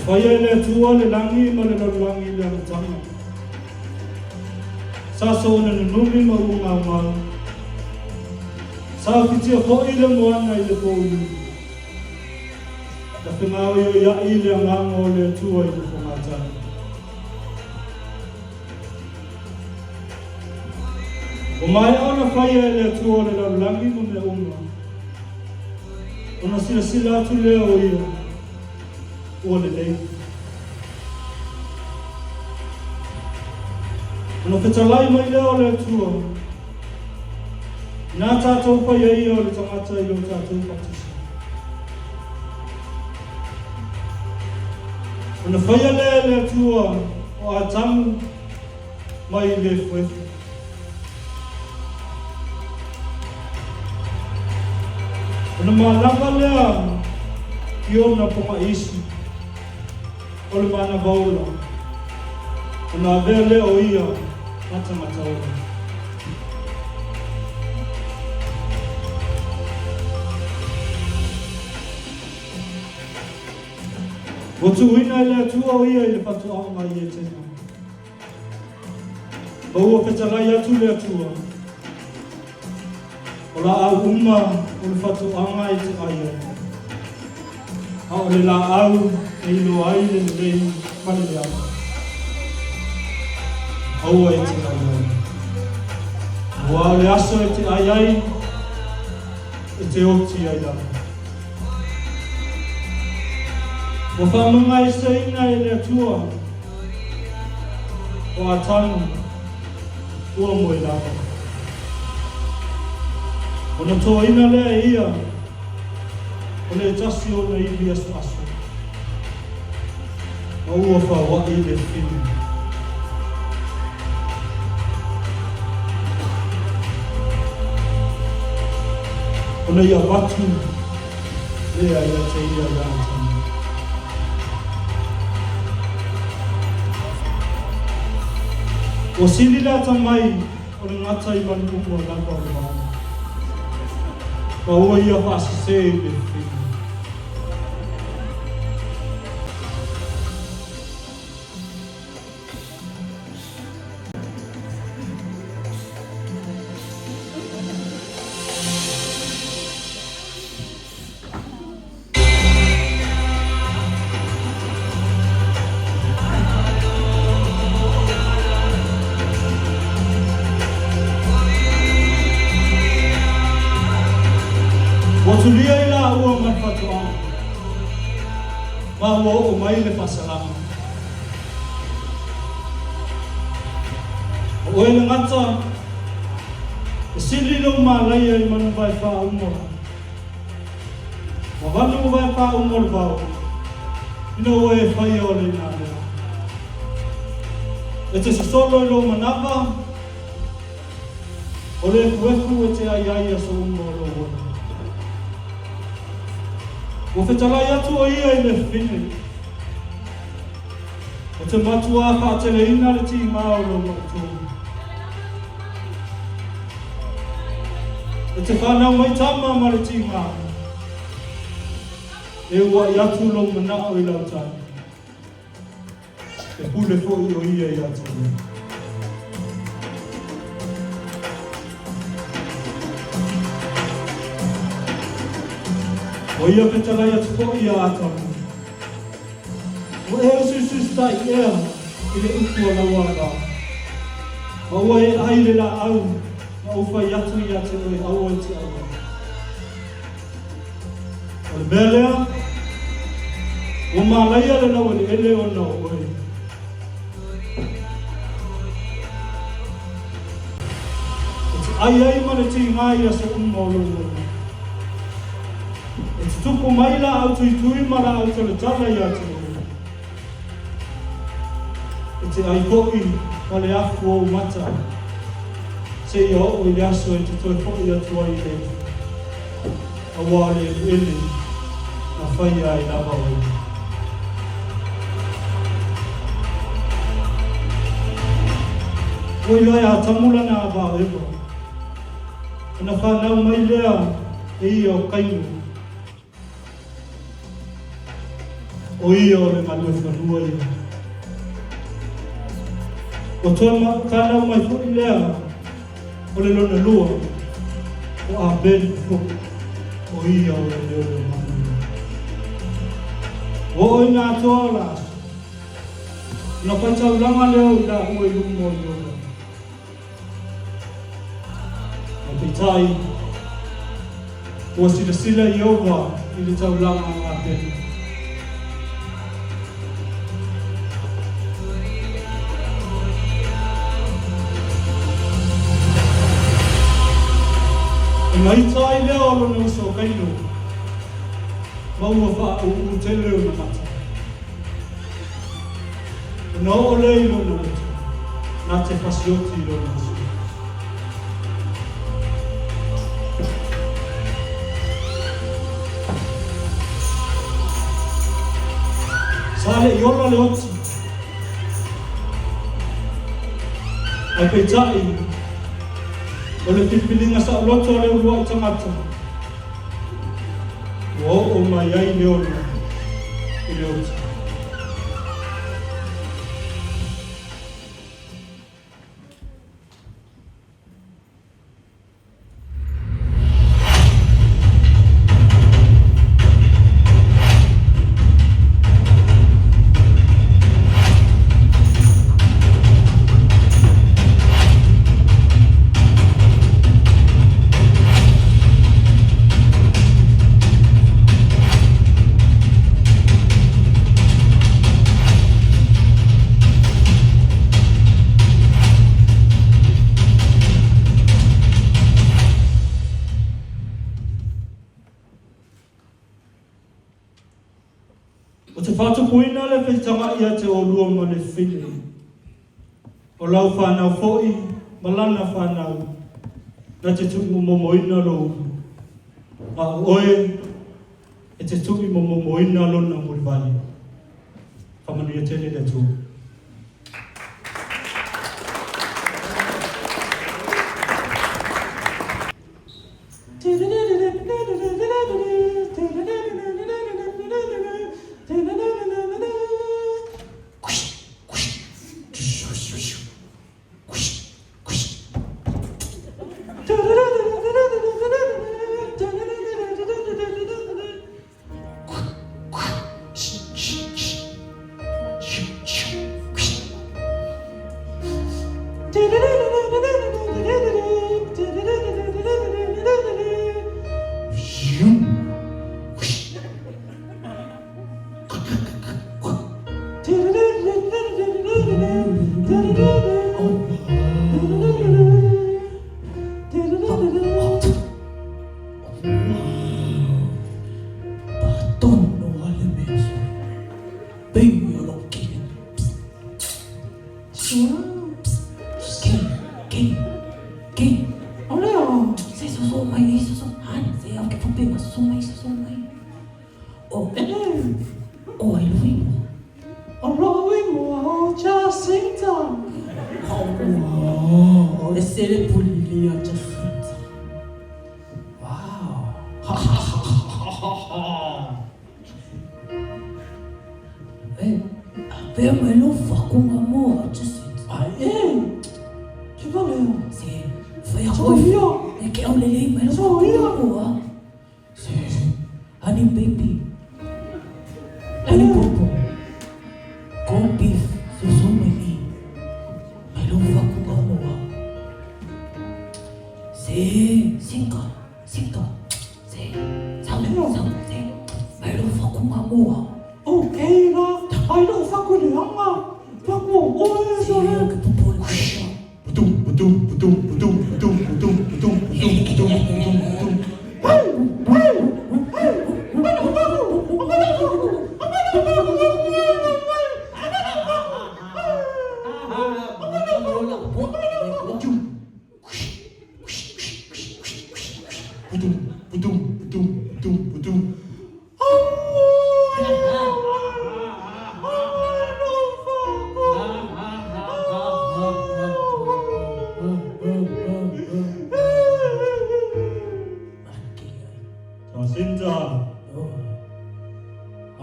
Faia e le Atua le lagi ma le lalolagi i le amataga. Sa soona nunumi ma ua maumau. Sa fitia foi le moana i le pouli. Na fegaoioiai le agaga o le Atua i le fogatai. Ua maea ona faia e le Atua o le lalolagi ma mea uma, ona silasila atu lea o Ia, ua lelei. Ona fetalai mai lea o le Atua, Inā tātou faia ia o le tagata i lo tātou faatusa. Ona faia lea e le Atua o Atamu mai i le efuefu. Ona malama lea i ona pogaisi o le manava ola, ona avea lea o ia ma tagata ola. Ua tuuina e le Atua o ia i le fatuaoga i Etena. Ma ua fetalai atu le Atua, O laau uma o le fatuaga e te ai ai, a o le laau e iloa ai le lelei ma le leaga, aua e te ai ai. Aua o le aso e te ai ai, e te oti ai lava. Ua faamagaeseina e le Atua o Atamu ua moe lava. Ona toaina lea e ia o le tasi o ona ivi asoaso, ma ua faoaʻi le fili. Ona ia avatu lea ia te ia ia Atamu. Ua sili le atamai o le gata i manu uma lava o le vao, ma ua ia faasese i le fili. Ua tulia i laua ma le fatuaga, ma ua oo mai le faasalaga. O oe le gata, e sili lou malaia i manu vaefā uma. Ma manu vaefā uma o le vao, ina ua e faia o le ina lea. E te sosolo i lou manava, o le efuefu e te ai ai aso uma o lou ola. Ua fetalai atu o ia i le fine. O te matuā faateleina le tīmā o lou mautō. E te whanau mai tama ma le tīmā. E uaʻi atu lou manaʻo i lau tane. E pule foʻi o ia iā te oe. O ia fetalai atu foʻi iā Atamu. Ua e usuususutai ea i le upu a lau ava, ma ua e ʻai le lāʻau na ou fai atu iā te oe aua e te ʻai ai. O le mea lea, ua mālaia le laueleele ona o oe. E te ʻai ai ma le tīgā i aso uma o lou ola. E tutupu mai lāʻau tuitui ma lāʻau talatala iā te oe. E te ʻai hoʻi ma le afu o ou mata, seia oo i le aso e te toe hoʻi atu ai i le ipu, auā o le ʻeleʻele na faia ai lava oe. Ua iloa e Atamu lana ava o Eva, ona whanau mai lea e ia o Kaino. O ia o le galue fanua ia. Ua toe fanau mai foi lea o le lona lua, o Abeli foi, o ia o le leoleomanu ia. Ua oo ina atoa o la aso, ona faitaulaga lea o i laua i luma o Ieova. Ae peitai, ua silasila Ieova i le taulaga a Abeli. Ona ita ai lea o lona uso o Kaino, ma ua faaūū tele ona mata. Ona oo lea i lona loto, na te fasioti i lona uso. Sa le i ola le oti. Ae peitai, o le filifiliga saoloto a le uluai tagata, ua oo mai ai le ola i le oti. O te faatupuina le feitaga ia te olua ma le fine, o lau fanau foi ma lana fanau, na te tuumomomoina lou ulu, a o oe e te tuuimomomoina lona mulivai. Faamanuia tele le Atua.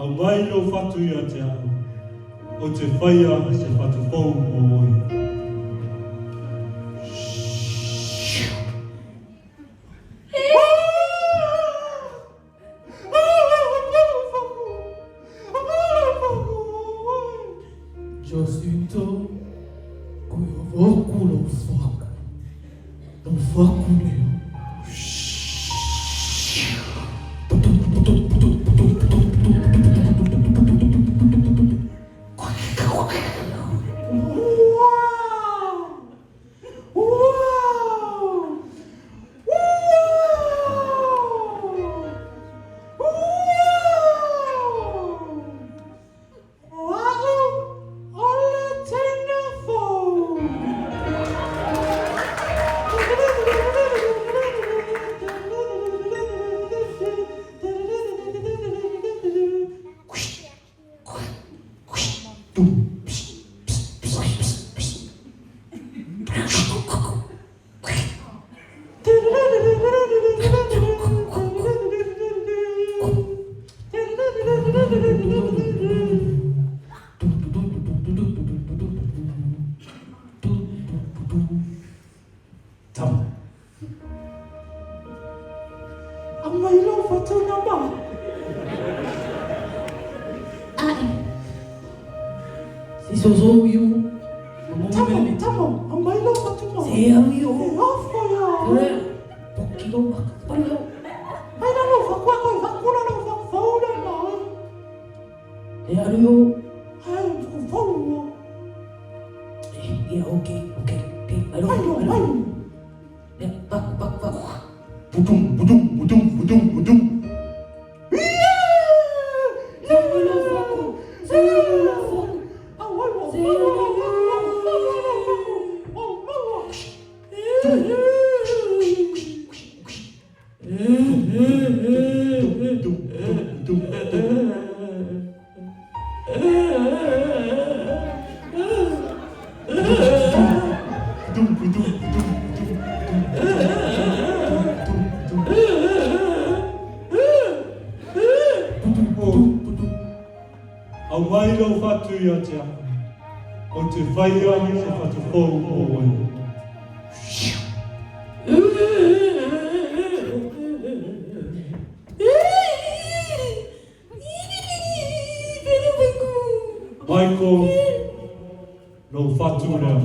Aumai lou fatu ia te au, ou te faia se fatu fou mō oe. Jacinto, kuiavaku lau faku, lau faku lea. Tama. Aumai lou fatu nama. Ae. Si soso iu. Tama, tama, aumai lou fatu nama. Se au iu. E ofa ia. Ore. Poki lou maka. Pali lou. Ai na lou faku ako i faku na lou faku fou na ma. E aru iu. Ai, faku fou o. Ia, okei, okei, okei. Ai Ai lou, lou, ai ai lou. lou. Ia, pak, pak, pak. Budum, budum, budum, budum, budum. Se au lou faku. Se au lou faku. Se au lou Aumai lou fatu ia te au, ou te faia se fatu fou mō oe. Michael, lou fatu lea.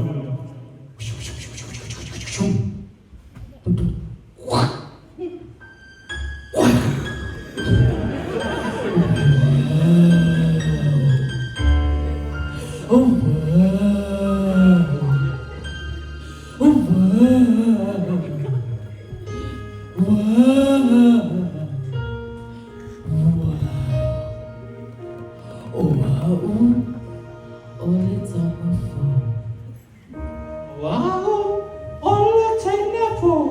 Oh, wow. Oh, wow. Wow. Wow. Oh, wow. O le tama fou. Wow, o le teine fou.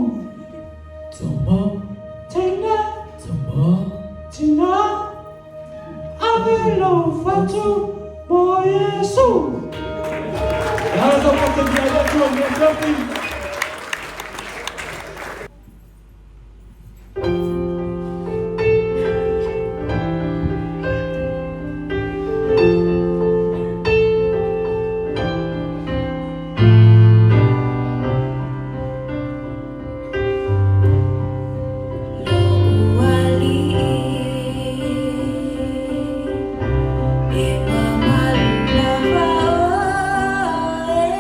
Tama, Teine, tama. tina, ave lou fatu mo Iesu. Ia sa fatu ia le Atua mo te. Lou alii e mamalu lava oe.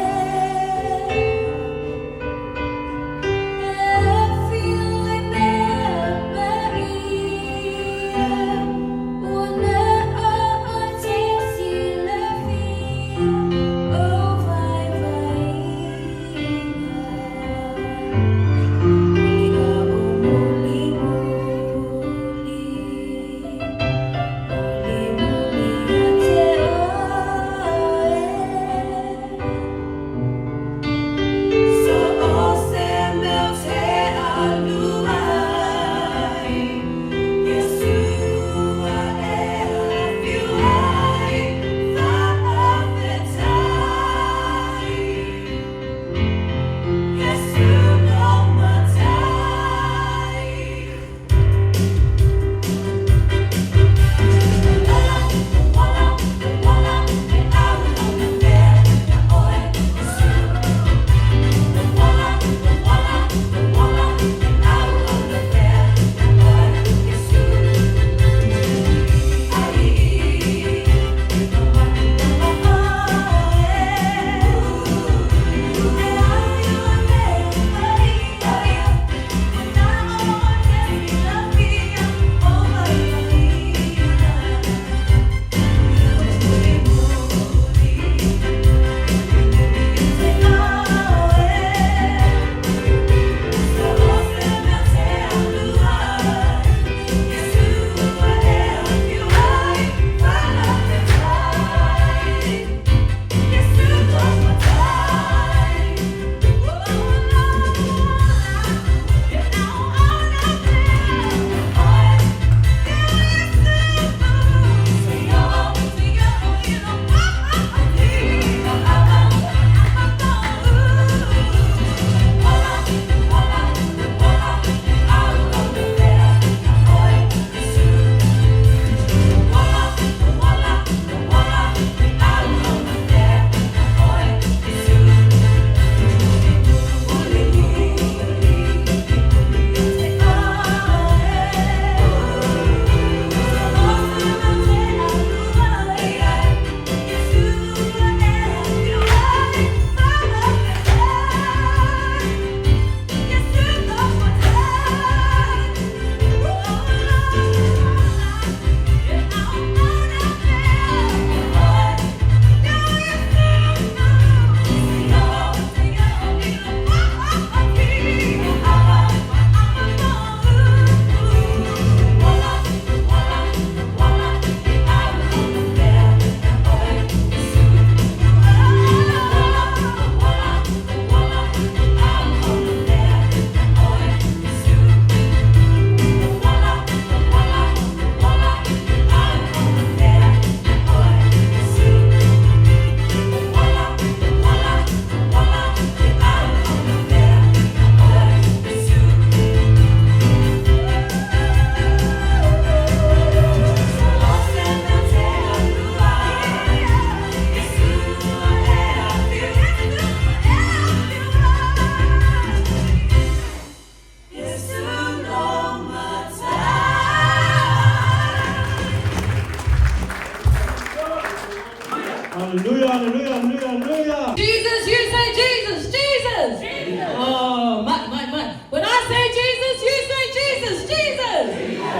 aleluia, aleluia, aleluia. Jesus, you say Jesus, Jesus. Jesus. Oh, my, my, my. When I say Jesus, you say Jesus, Jesus.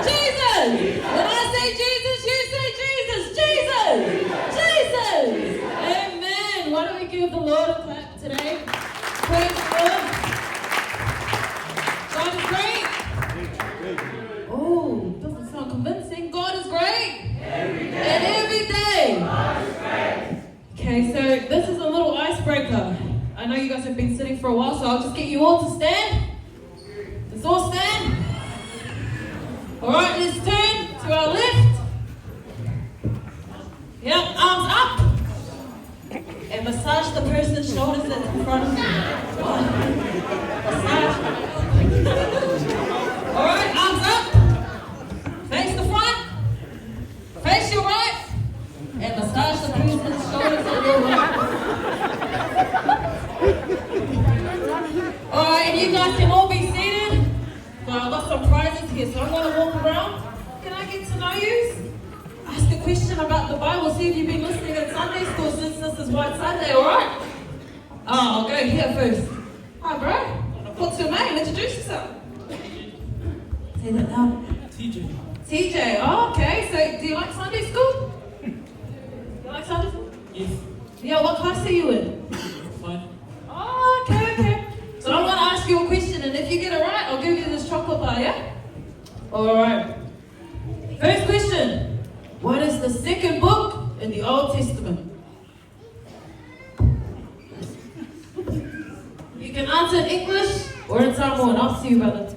Jesus. When I say Jesus, you say Jesus, Jesus. Jesus. Amen. Why don't we give the Lord a clap today? Praise the Lord. God is great. Oh, doesn't sound convincing. God is great. Every day. And every day. God is great. Okay, so this is a little icebreaker. I know you guys have been sitting for a while, so I'll just get you all to stand. Let's all stand. All right, let's turn to our left. Yep, arms up. And massage the person's shoulders that's in front of you. Massage. All right, arms up. Face the front. Face your right. And massage the person's shoulders on your right. All right, and you guys can all be seated. But I've got some prizes here, so I'm gonna walk around. Can I get to know you? Ask a question about the Bible. See if you've been listening at Sunday school since this is White Sunday, all right? Oh, I'll go here first. Hi, bro. What's your name? Introduce yourself. Say that loud. TJ. TJ. Oh, okay. So, do you like Sunday school? You like Sunday school? Yes. Yeah, what class are you in? 5. Oh, okay, okay. So I'm going to ask you a question, and if you get it right, I'll give you this chocolate bar, yeah? All right. First question. What is the second book in the Old Testament? You can answer in English or in Samoan. Up to you, brother.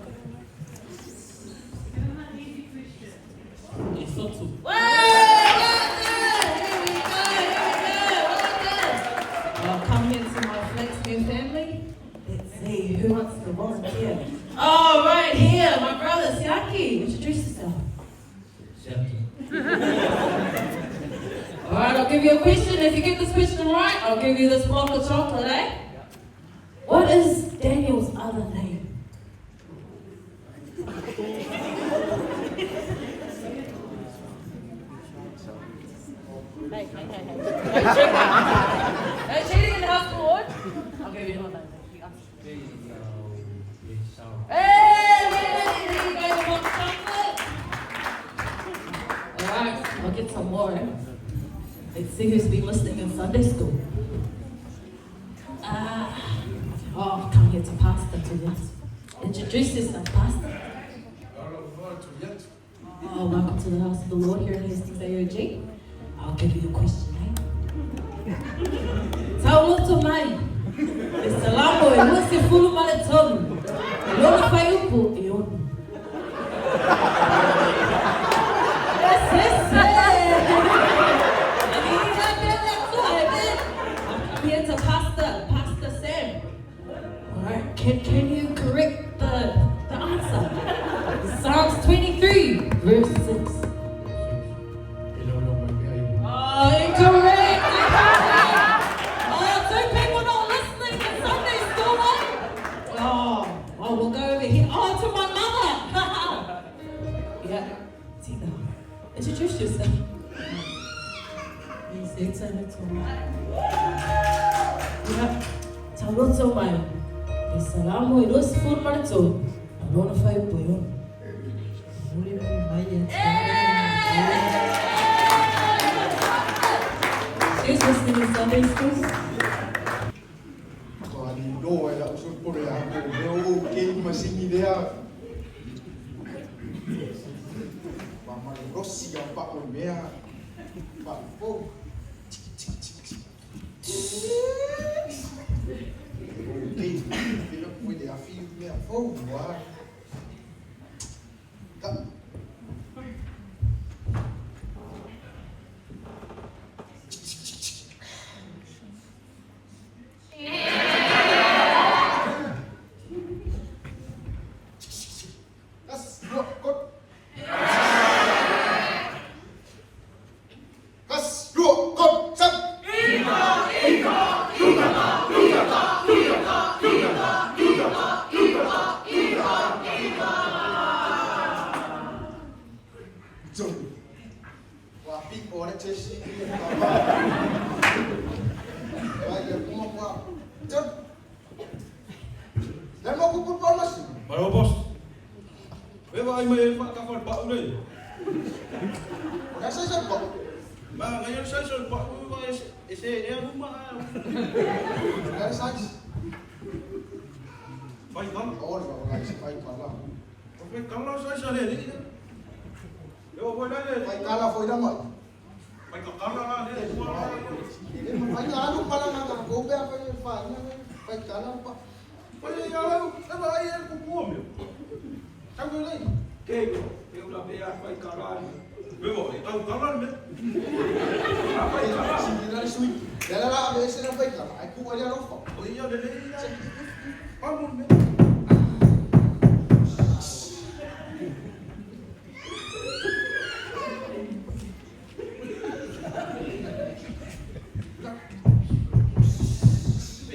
Esotu. Well done! Here we go, here we go. Well done. Well, come here to my Flaxmere family. Let's see who wants to volunteer. Oh, right here, my brother Siaki. Introduce yourself. Siaki. All right, I'll give you a question. If you get this question right, I'll give you this block of chocolate, eh? What is Daniel's other name? Hey, hey, hey, hey. No cheating. No cheating in the house of the Lord. I'll give you another name. Hey, there you go, the block of chocolate. All right, I'll get some more. Eh? Let's see who's been listening in Sunday school. Oh, come here to Pastor to this. Introduce yourself, Pastor. Oh, welcome to the house of the Lord here in Hastings AOG. I'll give you a question, eh? Tauloto mai. E salamo e lua se fulu ma le tolu. E lona fai upu e onu. Yes, yes, yes. I'm here to Pastor, Pastor Sam. All right, can you correct the answer? Psalms 23, verse 6. Oh, incorrect! Incorrect! Oh, two people not listening in Sunday school, eh? Oh, we'll go over here. Oh, to my mother! Yeah, Tina, introduce yourself. Yeah, tauloto mai. E salamo e lua sefulu ma le tolu. A lona fai upu e onu. She's listening in Sunday school. Ko ani no e la usul pore a ko me o ke masini lea. Pa mai rosi a pa o mea. Pa o. Tiki tiki tiki. O ke pela koe le afi mea fou wa. Ka. Kas, dua, kot. Kas, dua, kot, sap. Betul. Wah, pi o le tesi. vaai mai ai le faatafa o le pau lea. O le a size o le pau? Manaia le size o le pau aua e seea luma ae. O le a le size? Faikala. O le vaavaai se faikala. O faikala o size a le alii lea. E oo foi la i le. Faikala foi la mai. Faikakala la lea e tua la. E le mafai ona alu pala na tatou pe afai e faina le faikala le pau. Oi ia lau, e vaai e le kupua mea. Tau lelei. Ke e ula mea faikala le. Me vai, tau kala le mea. A faikala. Sili la le sui. Lea la la aveese le faikala, ae tuu ai le alofa. O ia lelei la. Pamu le mea.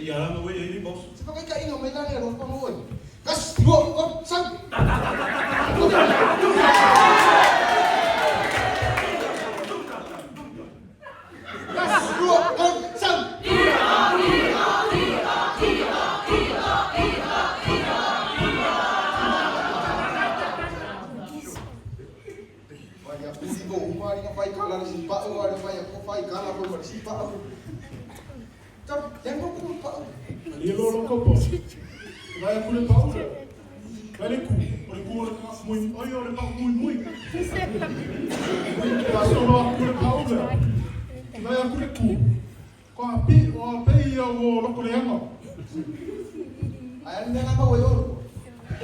Ia la ma wei ai boss. Se whakaikainga mai la le alofa mo oe. Kas, lua, o, sau! Kas, lua, o, sau! Vai a pisi ko uma ringa whai kala le si pa'u a le whai a ko whai kala ko ma le si pa'u. Tau, le mo ko pa'u. Malie loa lou kopo. Vaai aku le pau lea. Vaai le ku, o le ku o le mui, oi o le pau muimui. Faasolo aku le pau lea. Vaai aku le ku, ko a pi, o a pei ia ua loko leaga. Ai a le mea na mau ai olo.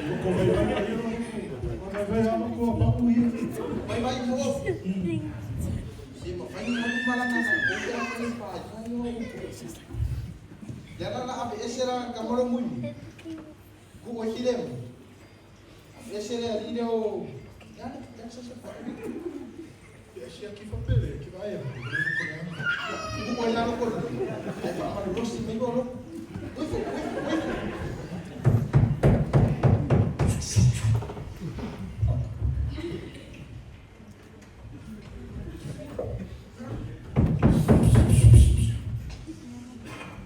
Loko vaivai a ia loko. O vaivai a loko a pau ia. Vaivai mo ofu. Se mafai ona alu malaga na ko pe a whai whai whai o. Lea la la aveese la kamalo muimui. Ku oi hilemu. Aveese le alii lea o lea lea se se whai. E sia ki whapele, ki vaea, o le loko leaga. Ku oi lalo ko. Ai whaamalulosi mai o loko. Uifo, uifo, uifo.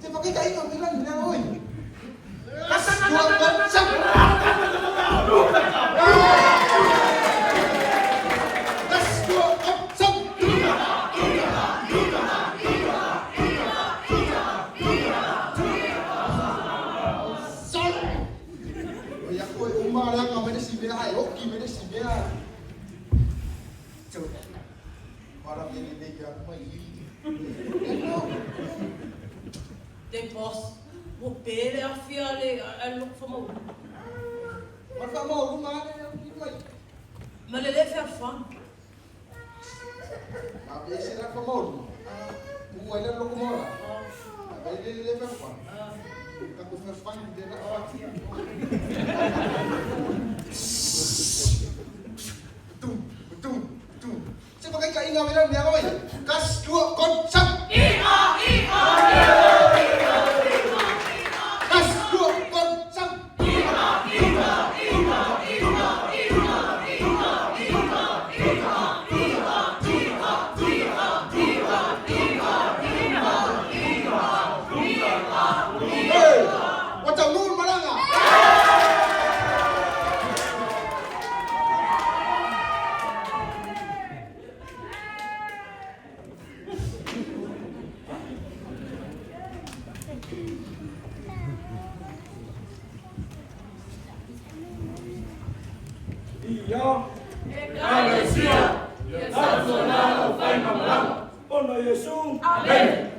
Se whakaikainga mai la ni mea oi. Kas, tua, tolu, sau! Kas, tua, tolu, sau! Solo! Oi aku e uma leaga mai le isi mea ae oki mai le isi mea. Tau. Mara mea lelei alu mai i. E no. Te boss, ua pe le afi a le a le loko whamau. Ma le faamaualuga lava lea e alu mai. Ma le le fealofani. Na aveese la le faamaualuga. Tuu ai la le loko maola. Ave ai le le fealofani. Tatou fealofani le la. Tum, tum, tum. Se whakaikainga mai la mea oi. Kas, lua, kon, sau! Kas, lua, kon, sau! Hey! Ua taunuu le malaga! Ia Ekalesia ia tatou lau fai ma malaga ona Iesu. Amene.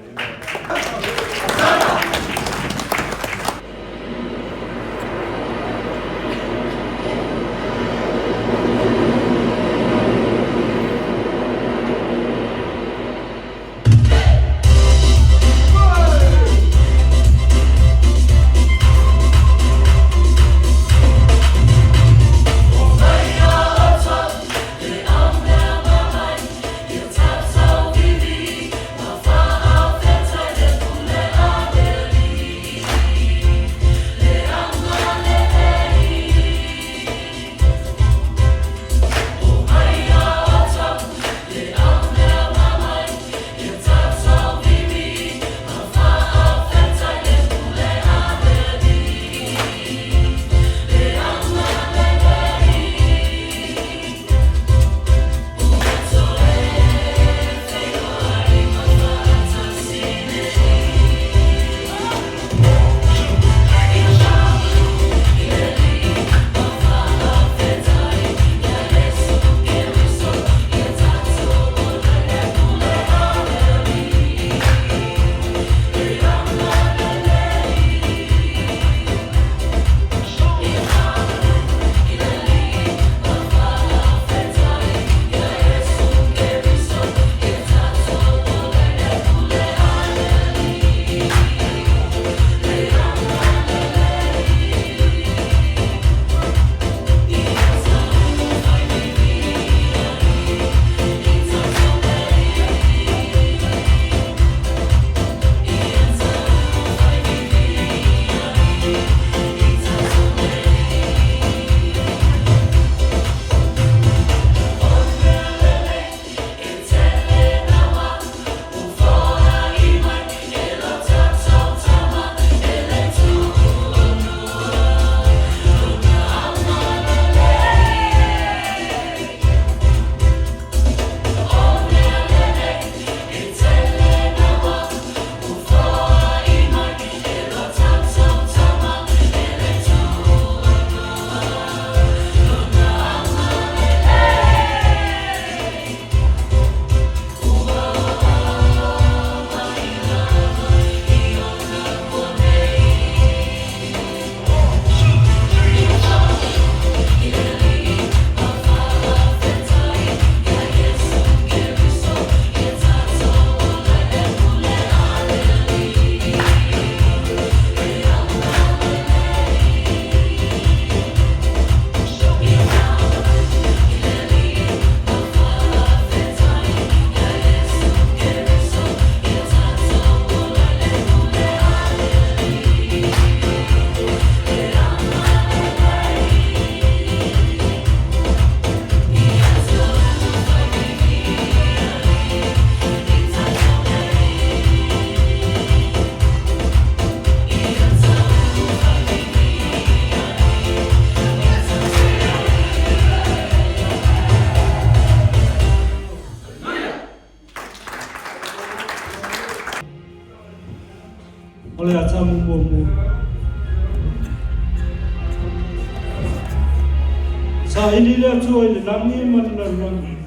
le Atua i le lagi ma le lalolagi,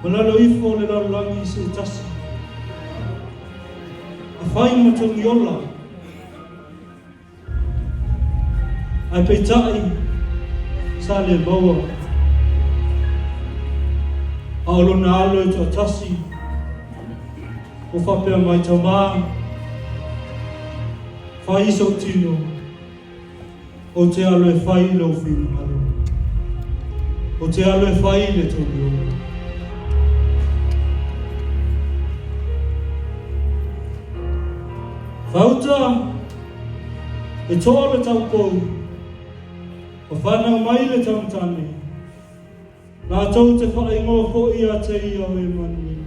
ma lalo ifo o le lalolagi se tasi, a fai ma togiola, ae peitai sa le maua, a o lona alo e toatasi, ua faapea mai, Tamā, fai sou tino, Ou te alu e fai lou finagalo. Ou te alu e fai le togiola. Whauta, e toa le taupou, ma whanau mai le taumatane, Latou te whaingoa foʻi ia te ia o Emanuele.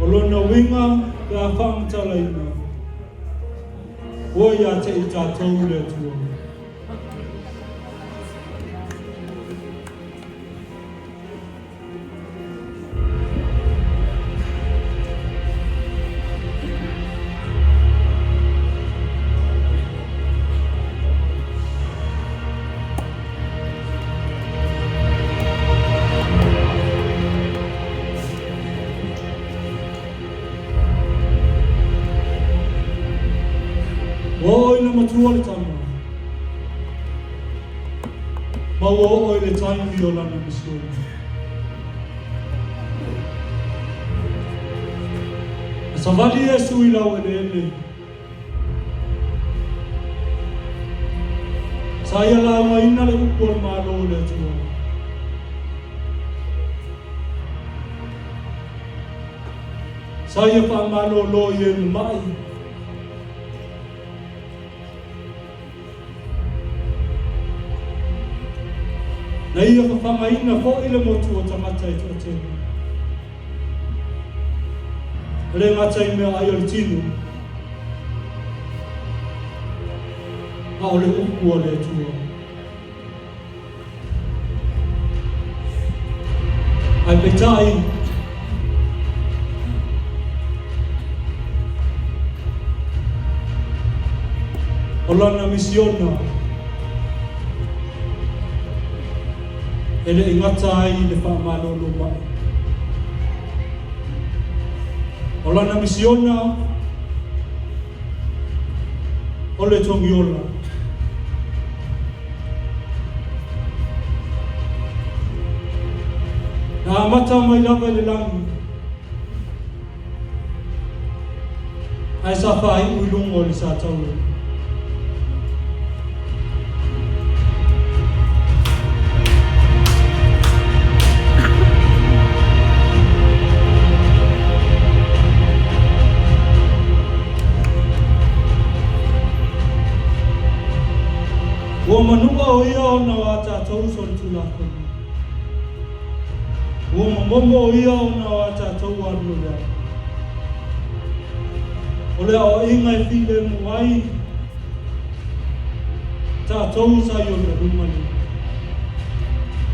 O lona uiga pe a faamatalaina, ua ia te i tatou le Atua. Ua oo ina matua le tama, ma ua oo i le taimi o lana misiona. Na savali Iesu i laueleele. Sa ia laugaina le upu o le Malo o le Atua. Sa ia faamalōlō i e mamaʻi. Na ia fafagaina foʻi le motu o tagata e toatele. E le gata i meaai o le tino, a o le upu a le Atua. Ae peitai, o lana misiona e le i gata ai i le faamalolo mai. O lana misiona o le togiola. Na amata mai lava i le lagi, ae sa faaiu i luga o le sataua. Ua manua o ia ona o a tatou solitulafono. Ua momomo o ia ona o a tatou alualuaga. O le aoaiga e filemu ai tatou sa i ona luma nei.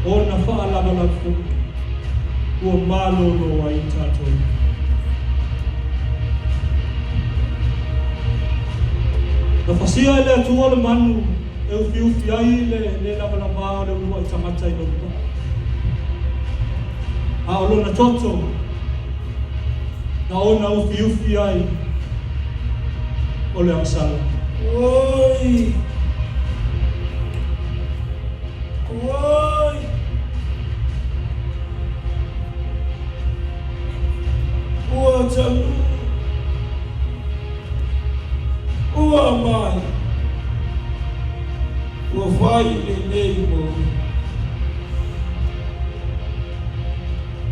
Ona faalavalava foi ua malōlō ai tatou. Na fasia e le Atua le manu e ufiufi ai le le lavalavā o le uluai tagata i lona paa. A o lona toto, na ona ufiufi ai o le agasala. Oi! Oi! Ua taunuu. Ua mai. Ua fai lenei mo.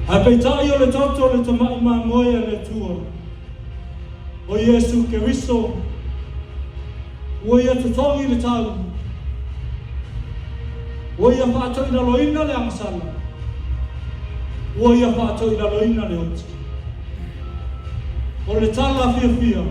Ae peitai o le toto o le tamai mamoe a le Atua, o Iesu Keriso, ua ia totogi le tau, ua ia faatoilaloina le agasala, ua ia faatoilaloina le oti. O le tala fiafia.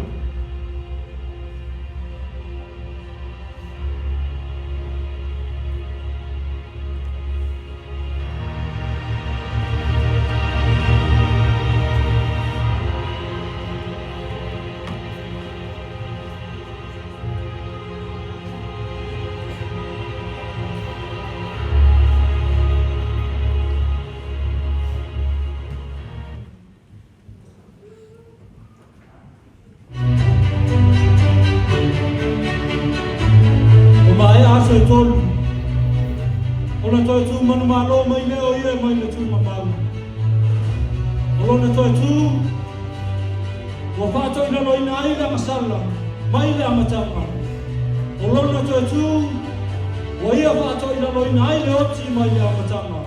Ona toe tu manumalo mai lea o ia mai le tulimamau. O lona toe tu, ua faatoilaloina ai le agasala mai le amataga. O lona toe tu, ua ia faatoilaloina ai le oti mai le amataga.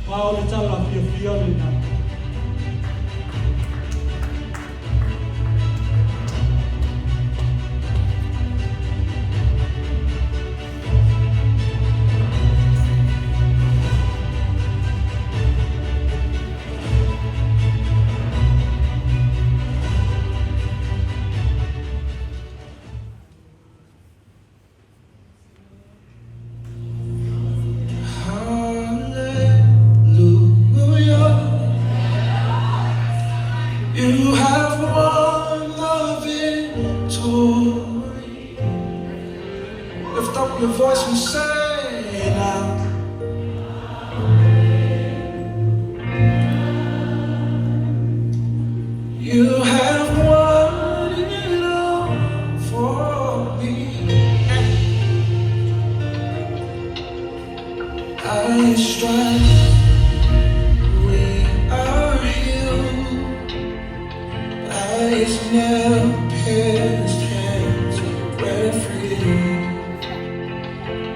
Ma o le tala fiafia lena. Hallelujah. You have won the victory. Lift up your voice and say now. You have won it all for me. I strive, we are healed. By His nail-pierced hands, we're free.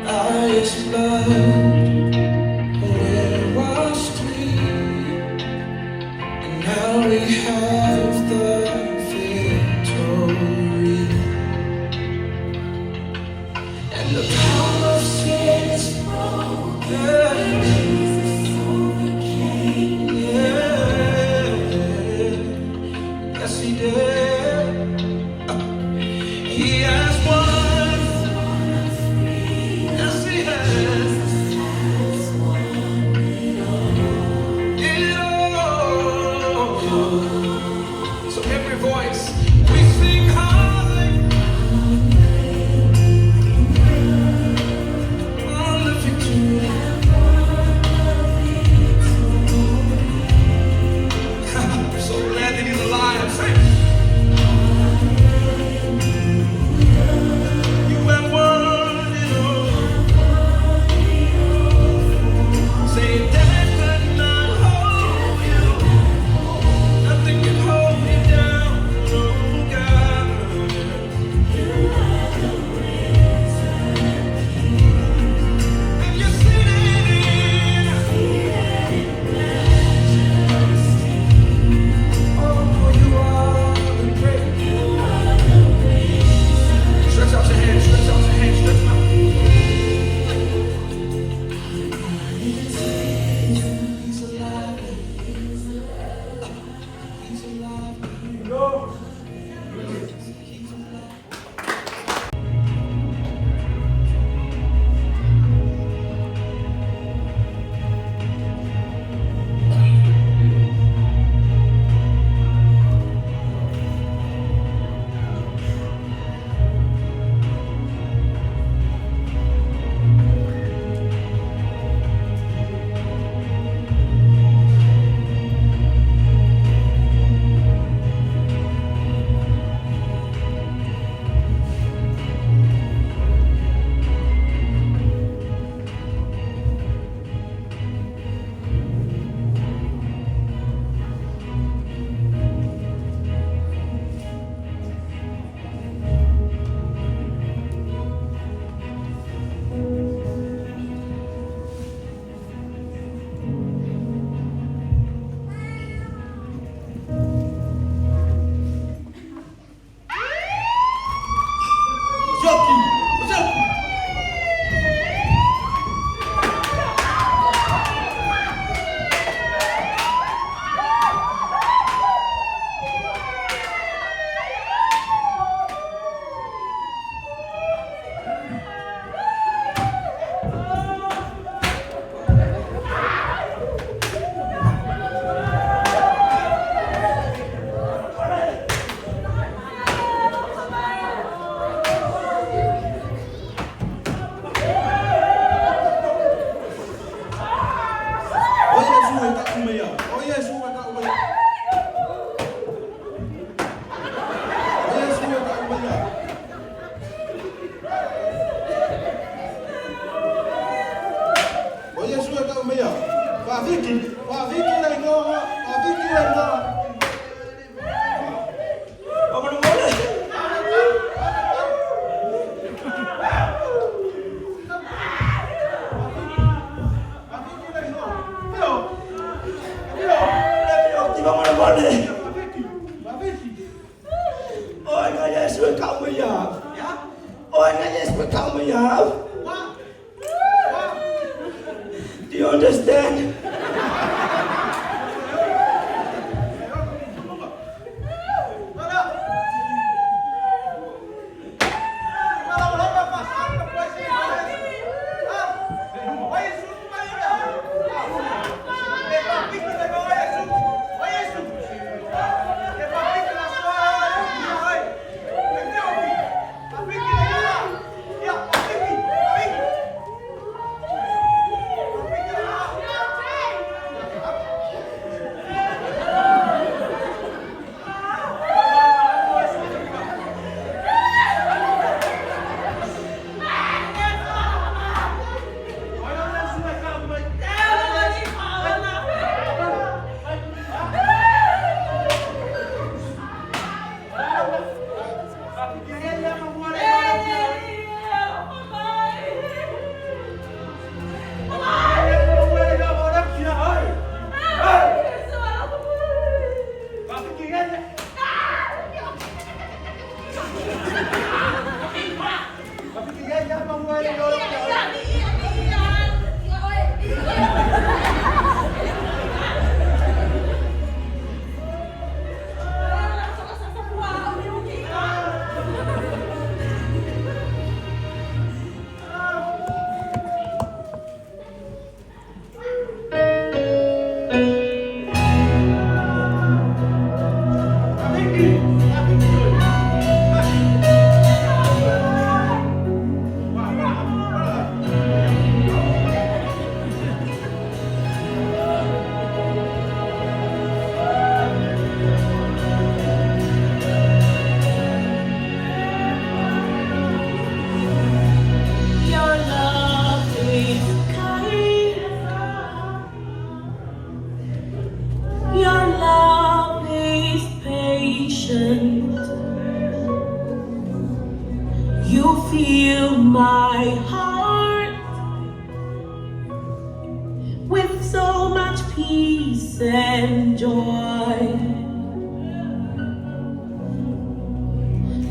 By His blood, we're washed clean. And now we have the victory. And the power of sin is broken. Jesus overcame. Yeah. Yes, he did. He has won. Free. Yes, he has. Kaumaia. Faafiki, Faafiki le igoa, Faafiki le igoa. Faamolemole. Faafiki le igoa. Fio. Fio. Le fio faamolemole. Faafiki, Faafiki. Oe na Iesu e kaumaia. Oe na Iesu e kaumaia. Wa. Wa. Do you understand? Your love is kind. Your love is patient. You fill my heart with so much peace and joy.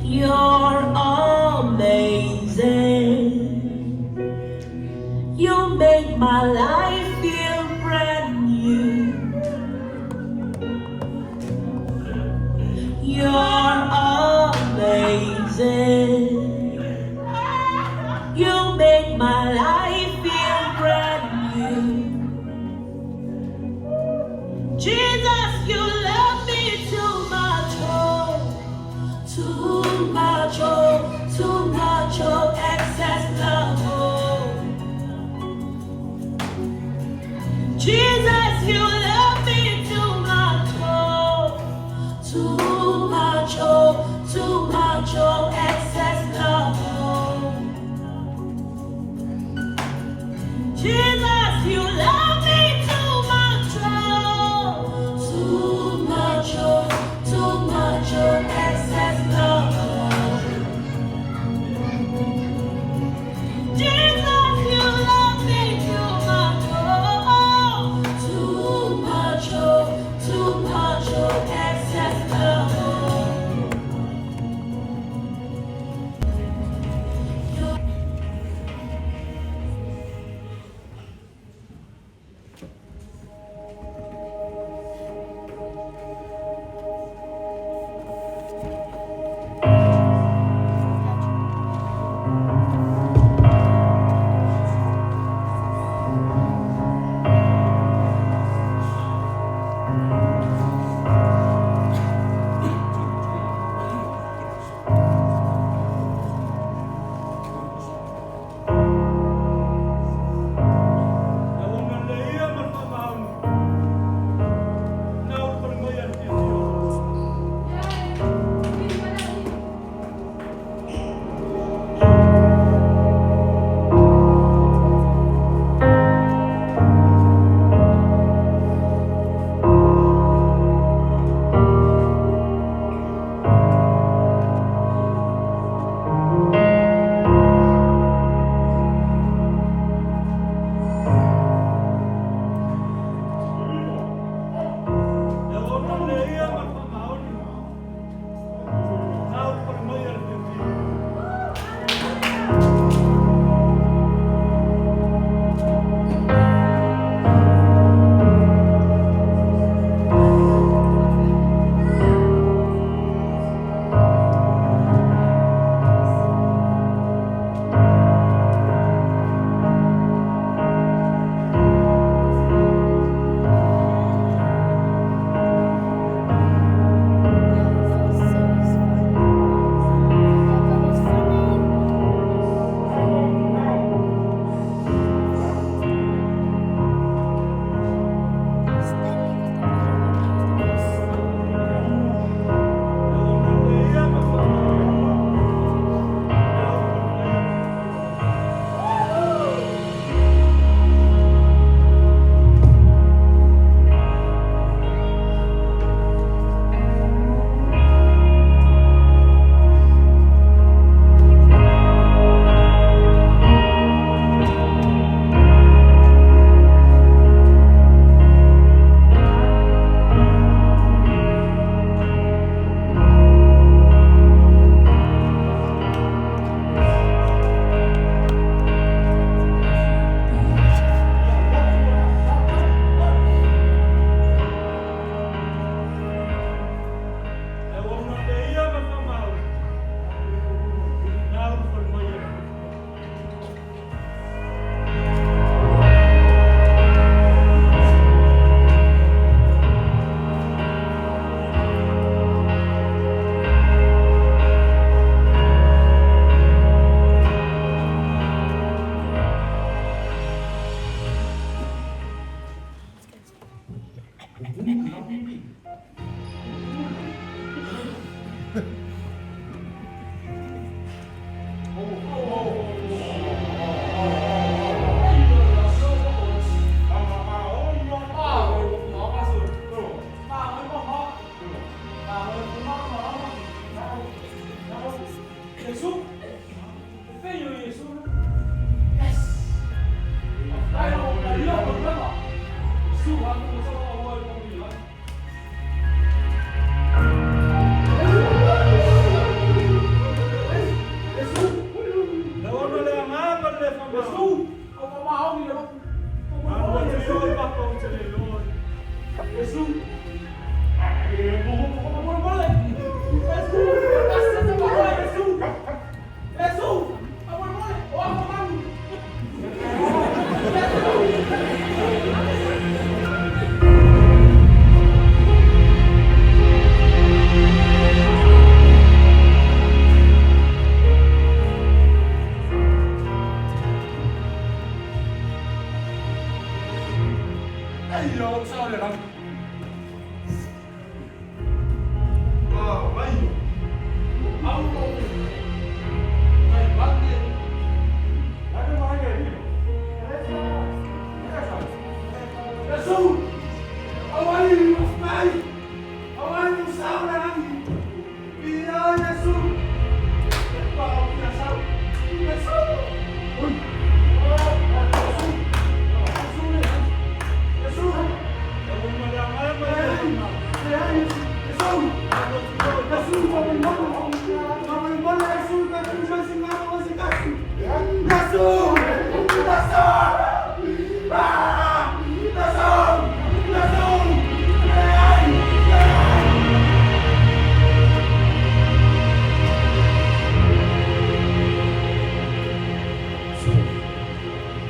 You're amazing. You make my life feel brand new. You're amazing. You make my life feel brand new. Jesus, you love me too much, oh, too much, oh, too much, oh, excess love, oh. Jesus, you love me too much, oh, too much, oh, too much, oh, excess love, oh. Jesus, you love me too much, oh, too much, oh, too much, oh, excess love, oh. Jesus, you love me too much, oh, too much, oh, too much, oh, excess love. Oh. Ia ua agalelei ia ma le faamaoni. Na o le fale mai a le fiafia.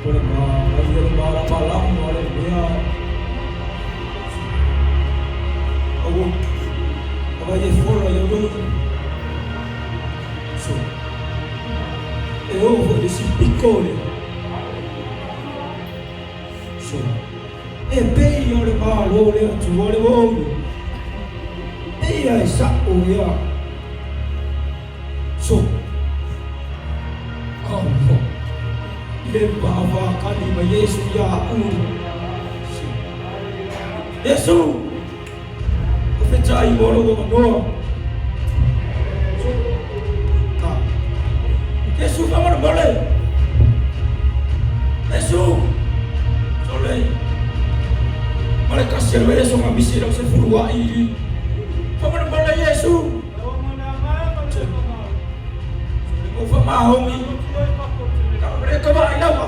O le mai o le malamalama o le mea. Aua, aua e fola i au. So, e oo foi le sipiko le. So, e pei o le malo le atu o le olu. Pei e sa o ia. So, oh, oh. Le vava kali ma Yesu ia uri. So, Yesu! O fetai mo lo manoa. So, ka. Yesu ka mana mole. Yesu! Sole. Male kasi lo Yesu nga misi se furua i. Fa mana mole Yesu. O fa mahongi. Ka mre ka ba ila wa.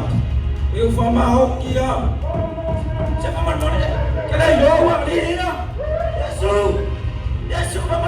O fa mahongi ya. Se fa mana mole. Ke le yo wa li ya. Yesu. Yesu fa